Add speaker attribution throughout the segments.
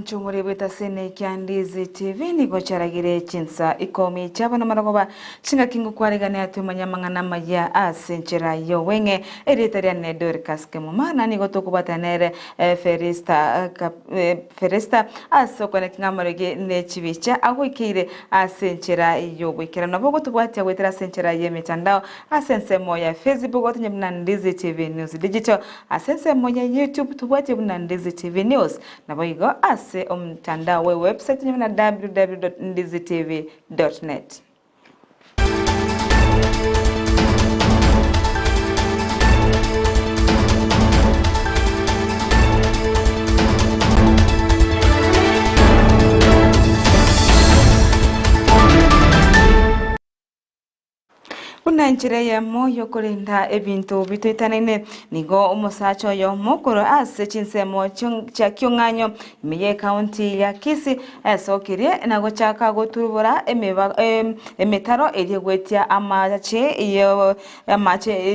Speaker 1: Inche omorembe ase kia Ndizi TV nigo chiaragire chinsa ikomi chiaba namarogoba chingaki ngokwaregania twemanye amang'ana amaya ase enchera y'obweng'e erieta riane Dorcas Kemuma na nigo tokobwatana nere Felista Felista ase okoeneki ng'a amarogi ne chibicha agoikeire ase enchera y'ogoikeranu. Nabo ogotobwatia goetera ase enchera y'emetandao ase ensemo ya Facebook otonye buna Ndizi TV News Digital Ase ensemo ya YouTube tobwatie buna Ndizi TV News, naboigo ase omotandao we website onye buna www.ndizitv.net. Buna enchera eyemo y'okorenda ebinto bitoitanaine, nigo omosacha oyomo korwa ase chinsemo chia Kiong'anyo ime y'ecounty ya Kisii esokirie na gochaka goturubora emetaro eria egoetia amache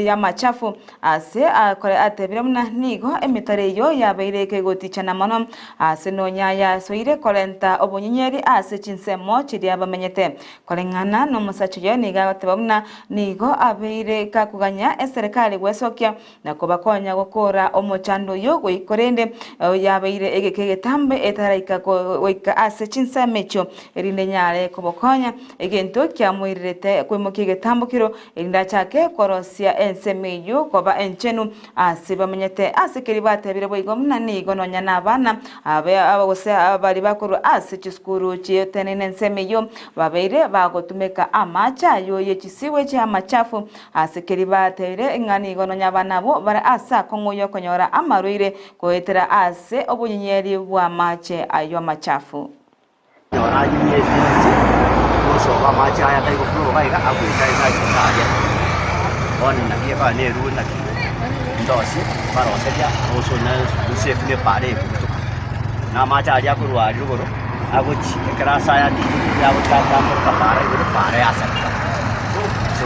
Speaker 1: y'amachafu Ase akore atebire buna nigo emetaro eyio yabeire kegotichana mono, ase nonya yasoire korenta obonyinyeri ase chinsemo chiria bamenyete. Koreng'ana nomosacha oyo nigo agoteba buna nigo abeire gakoganya eserekari gwesokia na kobakonya gokora omochando oyio korende yabeire egeka egetambe etaraika goika ase chinsemo echio erinde enyare kobokonya egento kiamoirerete koimokia egetambokero Erinde achake korosia ensemo eyio koba enchenu ase bamenyete. Ase keria batebire boigo buna nigo nonya nabana abe gose baria bakorwa ase chisukuru chietenene ensemo eyio babeire bagotumeka amache ayio ye chisiwe chi'amachafu. Ase keria batebire ng'a nigo nonya abana abwo bare ase akong'u y'okonyora amarwaire goetera ase obonyinyeri bw'amache ayio amachafu.
Speaker 2: Nyora anywe ebinsi, osoba amache aya atari goflow iga iga, agoeta iga ase aria. Bono naki ekaba na erure naki ndosie baroseria osone safe na epaara egotuka. Na amache aria akorwa aria rogoro agochi ekero ase aya atinyire agocha atamboka paara igoro paara yasareka.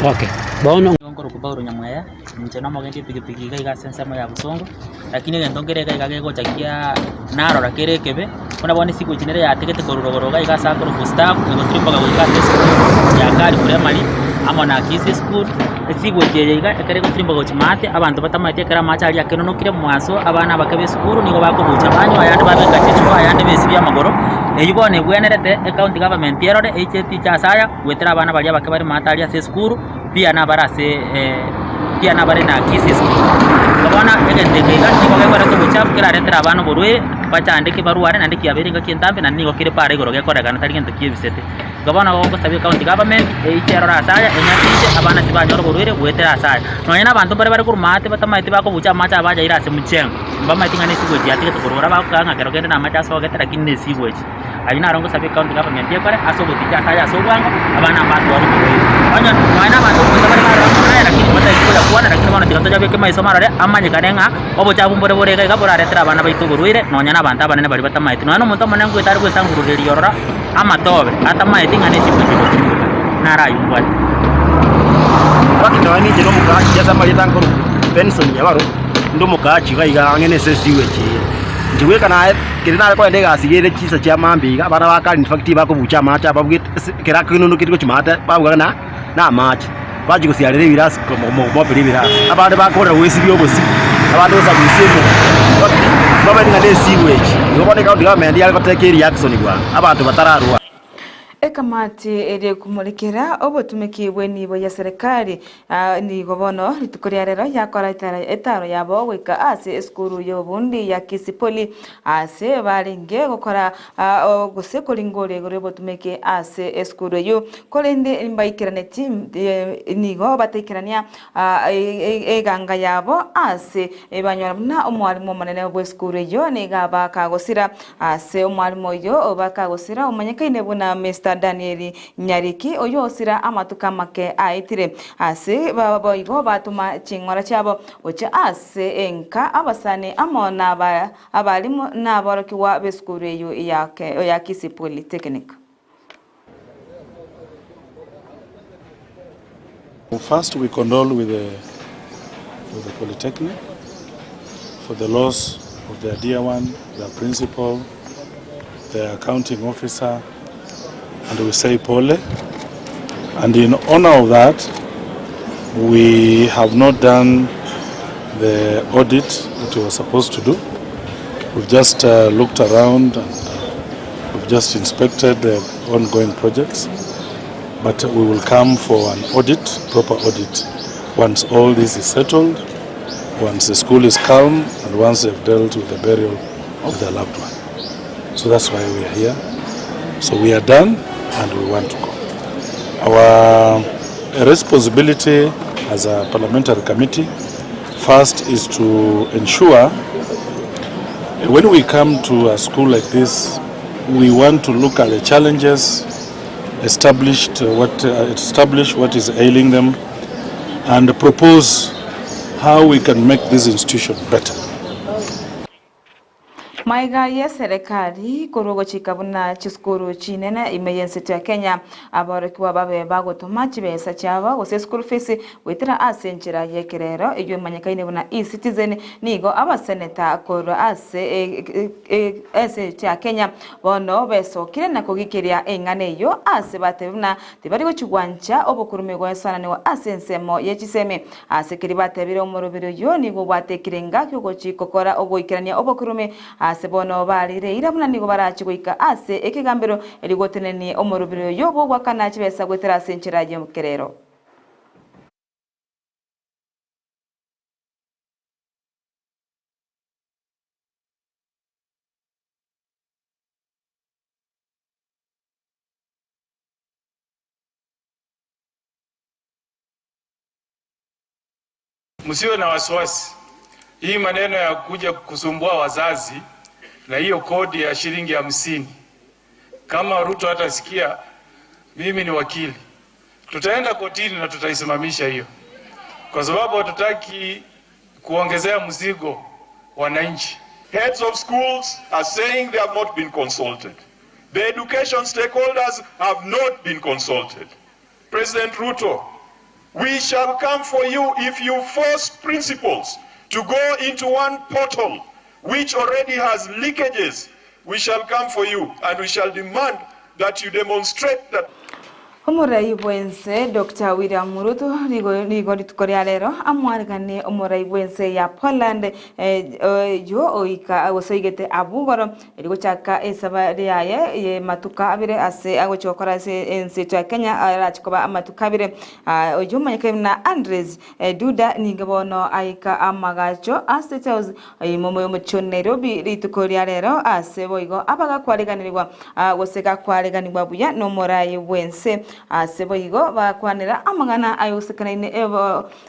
Speaker 3: Okay, bono.
Speaker 4: Nkorokwa Paulo Nyamweya, inche nomogendi epikipiki iga iga ase ensemo ya Bosongo. Lakini egento nkere iga iga gegocha kiaa narora kere ekebe, buna bono esiko echi nere yatigete korwa rogoro iga iga ase akorokwa staff, egotirimboka goika ase esukuru ya Kari Primary, amo na Kisii school, esiko echi eye iga ekero egotirimboka gochia maate, abanto batamaeti ekero amache aria akenonokire mogaso, abana abake ba esukuru nigo bakobucha banywa ayande babeka chichuo ayande besibia amagoro, eywo bono ebwenerete ecounty government erore eiche etiche ase aya, goetera abana baria abake bare maate aria ase esukuru. Pia nabare ase pia nabare na Kisii school. Igo bono egento eke iga nigo gekoreta obochafu keraretere abana oborwaire, bachandeke barware naende kiabeire engaki entambe naende nigo kere para igoro gekorekana tari gento kiebisete. Igo bono gogosabia ecounty government, eiche erore ase aya, enyatiche abana tibanyora oborwaire goetera ase aya. Nonya na abanto mbare bare korwa maate batamaeti bakobucha amache aba bayaire ase mchengo, mbamaeti ng'a na esewage yatigete korwa ora bagokaga ng'a kero kende namache asogete lakini na esewage. Ayio naro ngosaba ecounty government ekore ase ogoticha ase aya ase obwango, abana mbatware oborwaire. Onye nonya na abanto gocha bare barore amang'ana aya lakini batari koyakwana lakini bono tiga toyabeke maiso marore amanyekane ng'a obochafu mbore bore iga iga boraretere abana baito oborwaire nonya na abanto abanene baria batamaeti. Nonya na omonto omonene ngoeta are goesangurureria ororo amatobe atamaeti ng'a ne esiko echi egotirimboka naro ayio mbwate.
Speaker 2: Nonya ninche nomokaachi ase amarieta nkorokwa Benson Nyabaro, inde omokaachi iga iga ang'e na ase esewage eye. Inche bweka naye. Ekero nare kogenda egasi iga ere chinsa chia mambia iga, abana ba kare in fact bakobucha amache ababugete ase ekero akenunu keri gochia maate babuga ng'a na amache, bachia gosiarera ebirasi komopera ebirasi. Abande bakorera goesibia obosio, abande gosabusia emonwa, bamanye ng'a ne esewage. Igo bono ecounty government yare goteka ereaction bwango, abanto batararwara.
Speaker 1: Ekamati eria ekomorekera obotumeki bw'enibo ya serikali nigo bono rituko ria rero yakora etaro yabo goika ase esukuru y'obobundi ya Kisii Poly ase barenge gokora gose koringoria igoro y'obotumeki ase esukuru eyio korende mbaikeraneti nigo bataikerania eganga yabo ase banyora buna omwalimu omonene bw'esukuru eyio nigo aba kagosira Ase omwalimu oyio bakagosira omanyekaine buna Mister Daniel Nyariki oyio osira amatuko amake aetire. Ase boigo batoma ching'ora chiabo gochia ase enka abasani amo na abalimu na aborokigwa b'esukuru eyio ya Kisii Polytechnic.
Speaker 5: First we condole with the, with the Polytechnic for the loss of their dear one, their principal. the accounting officer and we say pole. And in honor of that, we have not done the audit that we were supposed to do. We've just uh, looked around and uh, we've just inspected the ongoing projects. But we will come for an audit, proper audit, once all this is settled, once the school is calm, and once they've dealt with the burial of their loved one. So that's why we are here. So we are done and we want to go. Our responsibility as a parliamentary committee first is to ensure when we come to a school like this, we want to look at the challenges, established what, establish what is ailing them, and propose how we can make this institution better.
Speaker 1: Maiga y'eserekari korwa ogochika buna chisukuru chinene ime y'enseto ya Kenya aborokigwa babe bagotoma chibesa chiabo gose school fees goetera ase enchera y'ekerero eyio emanyekaine buna E-Citizen nigo abaseneta korwa ase ense ya Kenya bono besokire na kogikeria eng'ana eyio ase batebe buna Tibari gochia gwancha obokurume goesoananigwa ase ensemo ye chisemi. Ase keria batebire omoroberi oyio nigo obwate ekerenga ki'ogochia gokora ogoikerania obokurume. Ase bono barire eira buna nigo barachie goika ase ekegambero erio gotenenie omoroberi oyio bw'ogoakana chibesa goetera ase enchera y'ekerero.
Speaker 6: Msiwe na wasiwasi, hii maneno ya kuja kusumbua wazazi na hiyo kodi ya shilingi 50, kama Ruto hatasikia, mimi ni wakili, tutaenda kotini na tutaisimamisha hiyo, kwa sababu hatutaki kuongezea mzigo wananchi.
Speaker 7: Heads of schools are saying they have not been consulted. The education stakeholders have not been consulted. President Ruto, we shall come for you if you force principals to go into one portal which already has leakages. We shall come for you and we shall demand that you demonstrate that.
Speaker 1: Omorai bw'ense Doctor William Ruto nigo rituko ria rero amwareganie omorai bw'ense ya Poland oyio oika gose oigete abwo igoro erio gochaka esabari yaye y'amatuko abere ase agochia gokora ase ense yaito ya Kenya arache koba amatuko abere. Oyio omanyekaine buna Andrzej Duda nigo bono aika amagacho a State House ime omochie o Nairobi rituko ria rero ase boigo abagakwariganirigwa gose gakwareganigwa buya nomorai bw'ense. Ase boigo bagakwanera amang'ana ayogosekanaine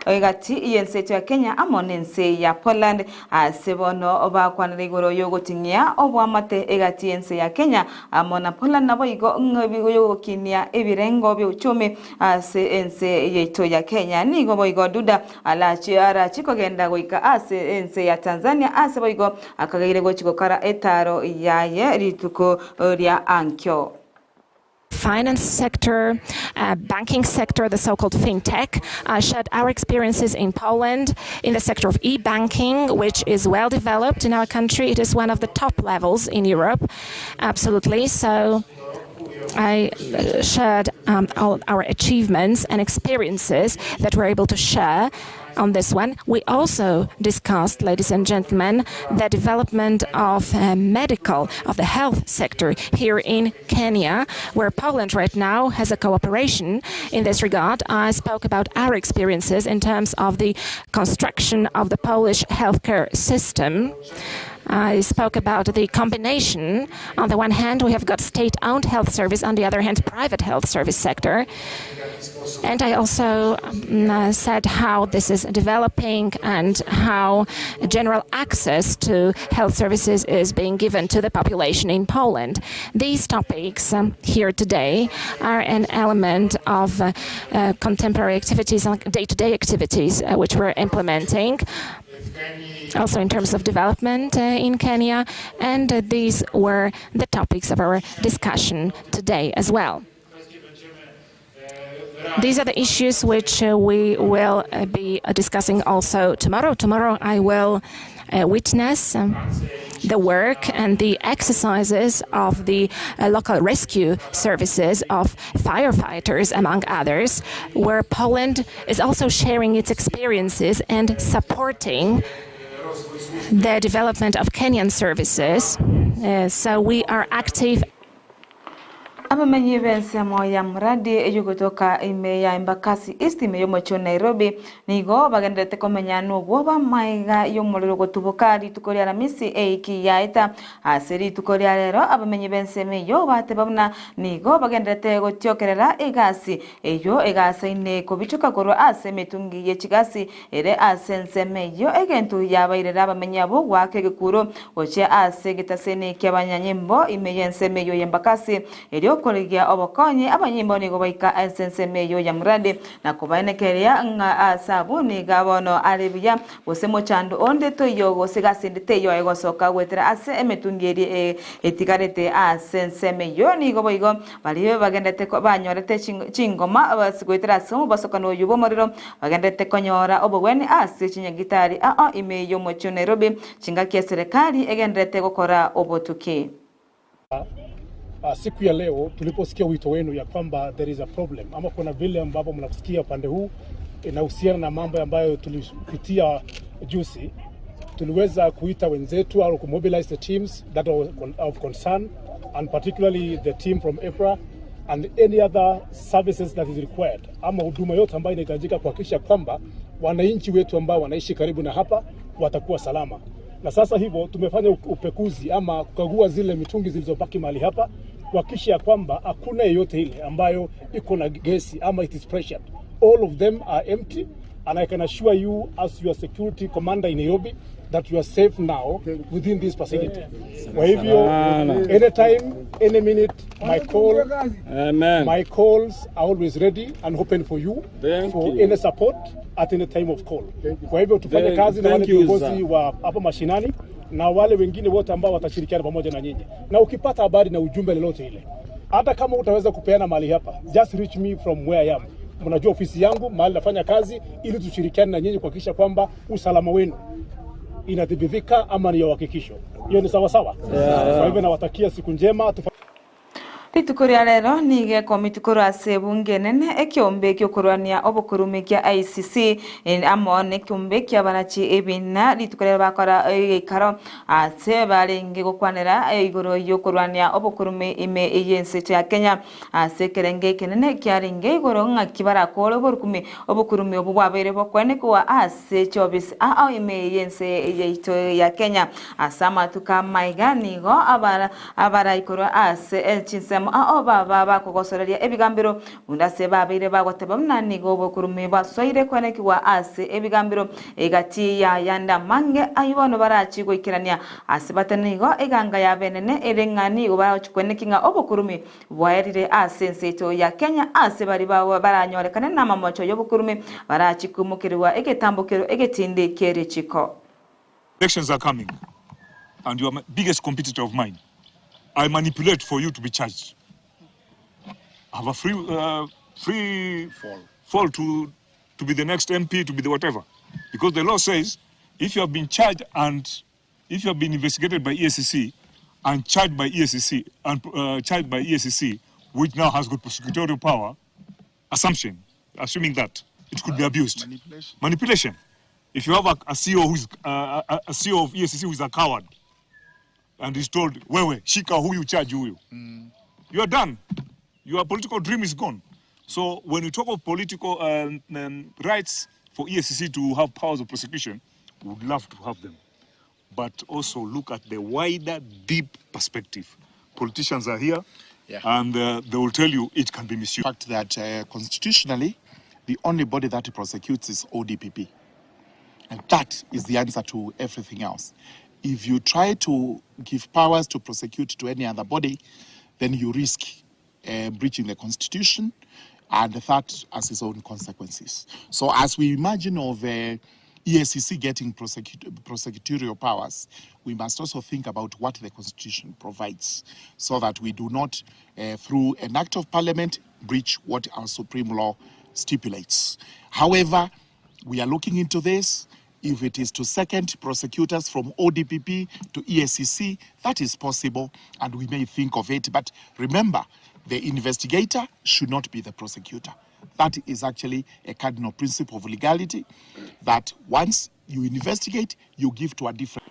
Speaker 1: egati y'ense yaito ya Kenya amo nense ya Poland. Ase bono bakwanera igoro y'ogoting'ia oboamate egati y'ense ya Kenya amo na Poland naboigo ng'a yogokinia ebirengo bi'uchumi ase ense yaito ya Kenya. Nigo boigo Duda arachi kogenda goika ase ense ya Tanzania ase boigo Akageire gochia gokora etaaro yaye rituko ria ankio.
Speaker 8: Finance sector, banking sector, the so-called fintech. I shared our experiences in Poland in the sector of e-banking, which is well developed in our country. It is one of the top levels in Europe, absolutely. So I shared all our achievements and experiences that we're able to share on this one. We also discussed, ladies and gentlemen, the development of medical, of the health sector here in Kenya, where Poland right now has a cooperation in this regard. I spoke about our experiences in terms of the construction of the Polish healthcare system. I spoke about the combination. On the one hand, we have got state-owned health service, on the other hand, private health service sector. And I also said how this is developing and how general access to health services is being given to the population in Poland. These topics here today are an element of contemporary activities, day-to-day activities which we're implementing also in terms of development in Kenya, and these were the topics of our discussion today as well. These are the issues which we will be discussing also tomorrow. Tomorrow I will witness the work and the exercises of the local rescue services of firefighters, among others, where Poland is also sharing its experiences and supporting the development of Kenyan services. So we are active.
Speaker 1: Abamenyi b'ensemo ya Muradi eyio gotoka ime ya Embakasi East ime y'omochie o Nairobi nigo bagendererete komenya nobwoba maiga y'omorero gotuboka rituko ria Aramisi eiki yaeta. Ase rituko ria rero abamenyi b'ensemo eyio bateba buna nigo bagendererete gotiokerera egasi eyio egasaine kobichoka korwa ase emetungi ye chigasi ere ase ensemo eyio egento yabairera abamenyi abwo goaka egekuro gochia ase egetaseni ki'abanyanyimbo ime y'ensemo eyio y'Embakasi Erio korigia obokonyi, abanyimbo nigo baika ase ensemo eyio ya Muradi, na kobaenekeria ng'a aase abwo nigo bono are buya, gose mochando onde toiyo, gose gasi ende teiyo egosoka goetera ase emetungi eria etigarete ase ensemo eyio. Nigo boigo baria bagendete banyorete chingoma goetera ase omobosokano oyio bw'omorero, bagenderete konyora obogwenia ase chinyagitari ao ime y'omochie o Nairobi, chingaki eserekari egendererete gokora obotuki.
Speaker 9: Siku ya leo tuliposikia wito wenu ya kwamba there is a problem ama kuna vile ambavyo mnasikia upande huu inahusiana na mambo ambayo tulipitia juzi, tuliweza kuita wenzetu au kumobilize the teams that are of concern and particularly the team from EPRA and any other services that is required, ama huduma yote ambayo inahitajika kuhakikisha kwamba wananchi wetu ambao wanaishi karibu na hapa watakuwa salama. Na sasa hivyo tumefanya upekuzi ama kukagua zile mitungi zilizobaki mahali hapa kuhakikisha ya kwamba hakuna yeyote ile ambayo iko na gesi ama it is pressured. All of them are empty and I can assure you as your security commander in Nairobi that you are safe now within this facility. Kwa hivyo anytime, any minute, my call,
Speaker 10: Amen.
Speaker 9: my calls are always ready and open for you
Speaker 10: Thank
Speaker 9: for
Speaker 10: you.
Speaker 9: any support at any time of call. Kwa hivyo tufanye kazi na wale
Speaker 10: Thank you,
Speaker 9: viongozi
Speaker 10: sir.
Speaker 9: wa hapa mashinani na wale wengine wote ambao watashirikiana pamoja na nyinyi. Na ukipata habari na ujumbe lolote ile, hata kama utaweza kupeana mahali hapa, just reach me from where I am. Mnajua ofisi yangu mahali nafanya kazi, ili tushirikiane na nyinyi kuhakikisha kwamba usalama wenu inadhibitika ama ni ya uhakikisho. Hiyo ni sawa sawa. Kwa hivyo nawatakia siku njema. Tufa
Speaker 1: Rituko ria rero nigo ekomiti korwa ase ebunge enene ekiombe ekiokorwania obokurume kia ICC amo na ekiombe kia banachi ebina rituko rero bakora egeikaro ase barenge gokwanera igoro yokorwania obokurume ime eye ense ya Kenya ase ekerenge ekenene kiarenge igoro ng'aki barakore oborukume obokurume obo bwabeire bokwenekwa ase chiofisi ao ime eye ense yaito ya Kenya ase amatuko amaiga nigo abara abaraikorwa ase chinsemo ao baba bakogosoreria ebigambiro bunda ase babeire bagoteba buna nigo obokurume bwasoire kwenekigwa ase ebigambiro egati ya yanda mange aywo bono barachi goikerania ase bate nigo eganga ya benene ere ng'a nigo bagochi ng'a obokurume bwaerire ase ense yaito ya Kenya ase bari baranyorekane na amamocho y'obokurume barachi kumukerwa egetambokero egetindi kierechiko.
Speaker 6: Elections are coming, and you are my biggest competitor of mine. I manipulate for you to be charged. I have a free fall to be the next MP, to be the whatever. Because the law says if you have been charged and if you have been investigated by EACC and charged by EACC and charged by EACC, which now has got prosecutorial power, assumption, assuming that it could be abused.
Speaker 11: Manipulation.
Speaker 6: Manipulation. If you have a CEO who's a CEO of EACC who is a coward, and he's told, wewe, shika huyu, charge huyu, you are done. Your political dream is gone. So when you talk of political rights for EACC to have powers of prosecution, we would love to have them. But also look at the wider, deep perspective. Politicians are here, and they will tell you it can be misused.
Speaker 11: Fact that constitutionally, the only body that prosecutes is ODPP. And that is the answer to everything else. If you try to give powers to prosecute to any other body, then you risk breaching the constitution, and that has its own consequences. So as we imagine of EACC getting prosecutorial powers, we must also think about what the constitution provides so that we do not, through an act of parliament, breach what our supreme law stipulates. However, we are looking into this. If it is to second prosecutors from ODPP to EACC, that is possible and we may think of it. But remember, the investigator should not be the prosecutor. That is actually a cardinal principle of legality that once you investigate, you give to a different.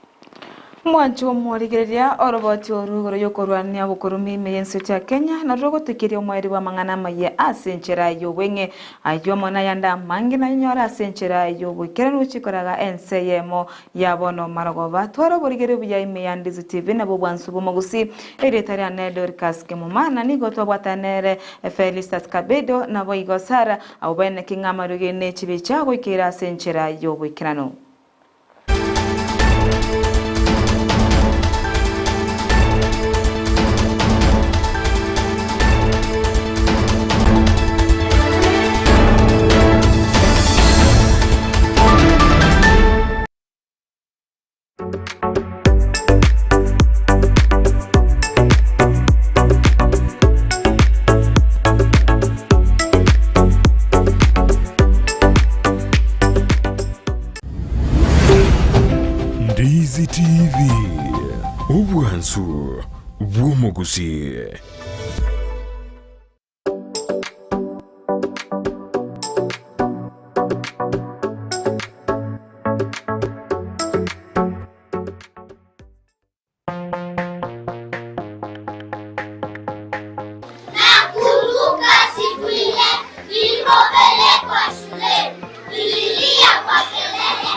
Speaker 1: Omwancho omorigereria oroboti oru igoro y'okorwania obokorumi ime y'ense ya Kenya narwo rogotoikeria omoerio bw'amang'ana amayia ase enchera y'obweng'e. Ayio amo nayande amange nayonyore ase enchera y'oboikeranu chikoraga ense eyemo ya bono marogoba. Twara oborigereria obuya ime ya Ndizu TV nabwo obwansu bw'omogusii. Erieta riane Dorcas Kemuma na nigo twabwatana nere Felistus Kabedo naboigo Sarah abwo baeneke ng'a amaruge ne chibicha goikeira ase enchera y'oboikeranu.
Speaker 10: Ndizi TV, obwansu bw'omogusii.
Speaker 12: Nakumbuka siku ile nilipopelekwa shuleni, nililia kwa kelele.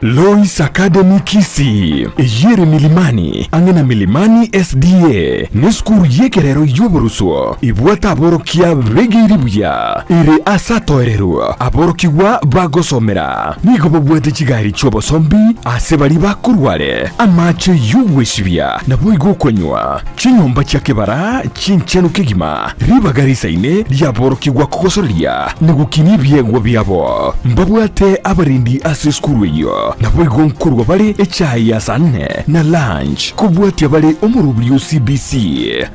Speaker 10: Lois Academy Kisii, eyere Milimani, ang'e na Milimani SDA, nesukuru y'ekerero y'oboruswo ebwate aborokia begeire buya, ere ase atoererwa aborokigwa bagosomera. Nigo babwate chigari chi'obosombi ase baria bakorware amache y'ogwesibia naboigo okonywa, chinyomba chia kebara chinchenu kegima, ribaga risaine riaborokigwa kogosoreria na gokinia ebiegwa biabo. Mbabwate abarendi ase esukuru eyio, naboigo nkorwa bare echae ya saa nne na lunch, kobwatia bare omorobiri o CBC.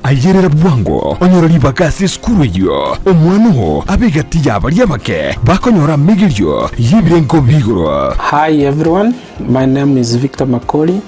Speaker 10: Ayerera bwango onyore ribaga ase esukuru eyio, omwana oo abe egati ya baria abake bakonyora amegerio y'ebirengo bi'igoro.
Speaker 13: Hi everyone, my name is Victor Makori,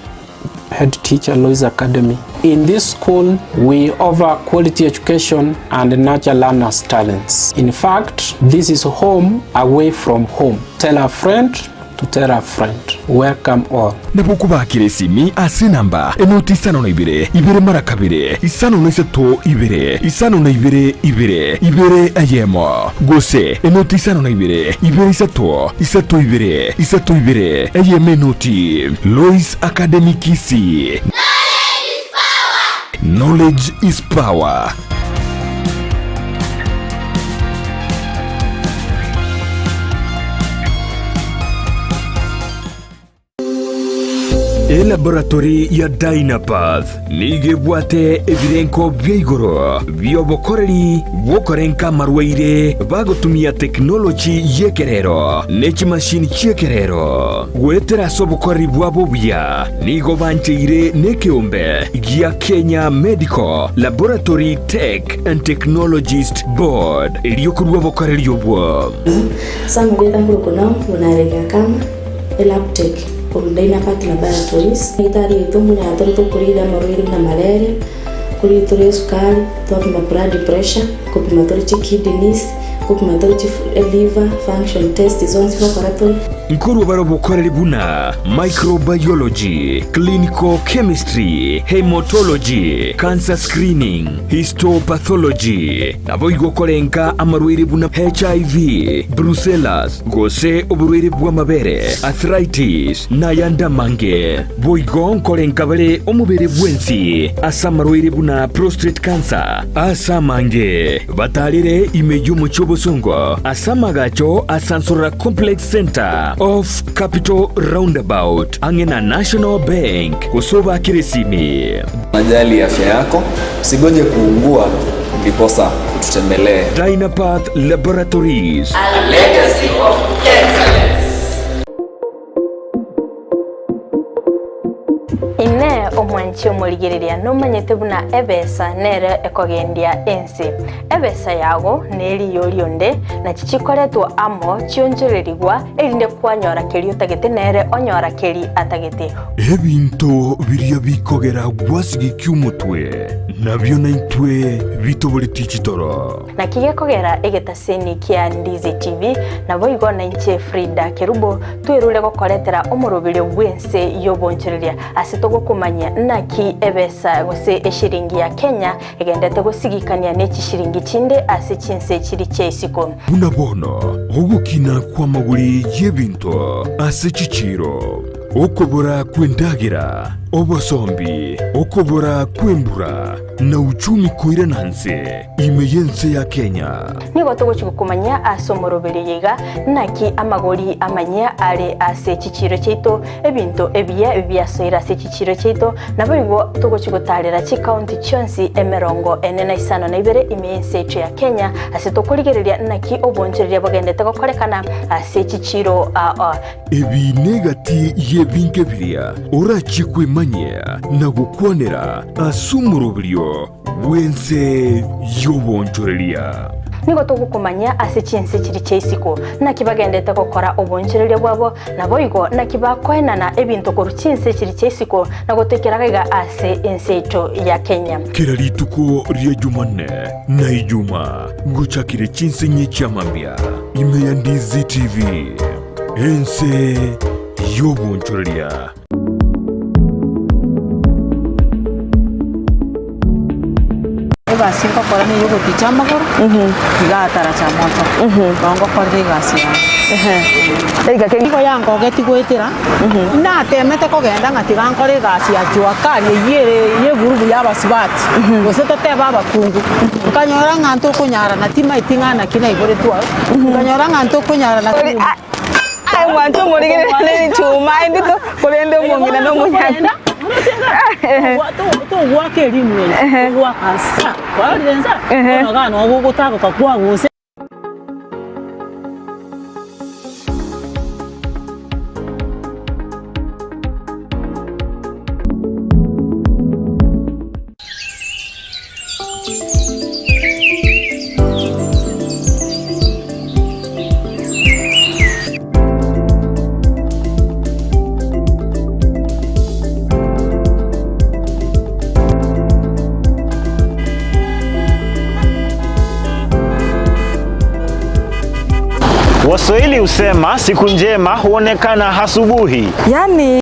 Speaker 13: head teacher Lois Academy. In this school, we offer quality education and nurture learners' talents. In fact, this is home away from home. Tell a friend to tell a friend. Welcome all.
Speaker 10: Nabo okobakera esimi ase enamba enoti isano na ibere, ibere mara kabere, isano na isato ibere, isano na ibere ibere, ibere eyemo, gose enoti isano na ibere, ibere isato, isato ibere, isato ibere, eyemo enoti. Lois Academy Kisii. Knowledge is power. Elaboratory ya Dynapath nigo ebwate ebirenko bia igoro bi'obokoreri bw'okorenka amarwaire bagotumia tekinoloji y'ekerero ne chimashini chi'ekerero. Goetera ase obokoreri bwabo obuya nigo bancheire nekeombe gia Kenya Medical Laboratory Tech and Technologist Board erio korua obokoreri obwo.
Speaker 14: Ase amarieta nkorokwa nao buna Akama, Elabtech, korwa Dynapath Laboratories. Daktari oito mbuna yatore tokorire amarwaire buna malaria, korire tore esukari, twapima blood pressure, kopima tore chikidneys, kopima tore chi liver function test zonsi gokora tore.
Speaker 10: Nkorwa bare obokoreri buna microbiology, clinical chemistry, haematology, cancer screening, histopathology, naboigo korenka amarwaire buna HIV, brucellas, gose oborwaire bw'amabere, arthritis, na ayande amange. Boigo nkorenka bare omobere bwensi ase amarwaire buna prostate cancer, ase amange batarire ime y'omochie obosongo ase amagacho a Sansorora Complex Centre off Capital Roundabout ang'e na National Bank gose obakere esimi.
Speaker 15: Unajali afya yako, usigoje kuugua ndiposa ututembelee.
Speaker 10: Dynapath Laboratories.
Speaker 12: A legacy of excellence.
Speaker 16: Inee! Omwanchi omorigereria nomanyete buna ebesa nere ekogendia ense. Ebesa yago neriyo rionde, nachi chikoretwa amo chionchorerigwa, erinde kwanyora keria otagete nere onyora keri atagete.
Speaker 10: Ebinto biria bikogera gwasigikia omotwe, nabio naintwe bitoboretie chitoro.
Speaker 16: Naki gekogera egetaseni kia Ndizi TV, naboigo nainche Frida Kerubo twerure gokoretera omoroberio bw'ense y'obonchoreria ase togokomanyia naki ebesa gose eshiringi ya Kenya egendete gosigikania ne chishiringi chinde ase chinse chiri chia isiko.
Speaker 10: Buna bono ogokina kw'amagori y'ebinto ase chichiiro, okobora kw'endagera, obosombi, okobora kw'embura, na uchumi koirana nse ime y'ense ya Kenya.
Speaker 16: Nigo togochia gokomanyia ase omoroberio oyo iga, naki amagori amanyia are ase chichiiro chiaito, ebinto ebiya biasoire ase chichiiro chiaito, naboigo togochia gotaarera chikaunti chionsi emerongo ene na isano na ibere ime y'ense yaito ya Kenya, ase tokorigereria naki obonchoreria bogendete gokorekana ase chichiiro aa.
Speaker 10: Ebi negati y'ebinto biria orachie kwemanyia na gokwanera ase omoroberio bw'ense y'obonchoreria.
Speaker 16: Nigo togokomanyia ase chinse chiria chia isiko, naki bagendete gokora obonchoreria bwabo, naboigo naki bakoenana ebinto korwa chinse chiria chia isiko na gotoikera iga ase ense yaito ya Kenya.
Speaker 10: Kera rituko ria Jumanne na Ijuma gochakire chinse inye chia mambia ime ya Ndizi TV, ense y'obonchoreria.
Speaker 17: Egasi ngokora nigo ogoticha amagoro, tiga ataracha moto, nabo ngokorera egasi yane. Nigo yangogetie goetera, natemete kogenda ng'a tiga nkore egasi ya jua kali eywo ere ya egurubu ya abasubati, gose totebe abakungu, nkanyora ng'a ntokonyarana timaeti ng'a naki naiboretwe aro, nkanyora ng'a ntokonyarana.
Speaker 1: Aye mwanche omorigereria nechuma aye ndito korende omong'ina na omonyaka.
Speaker 17: Togwaka erimo eri, togwaka nsa, kwarorire nsa, bono iga nogo ogotagoka kwaguse.
Speaker 18: Waswahili husema siku njema huonekana asubuhi.
Speaker 1: Yaani.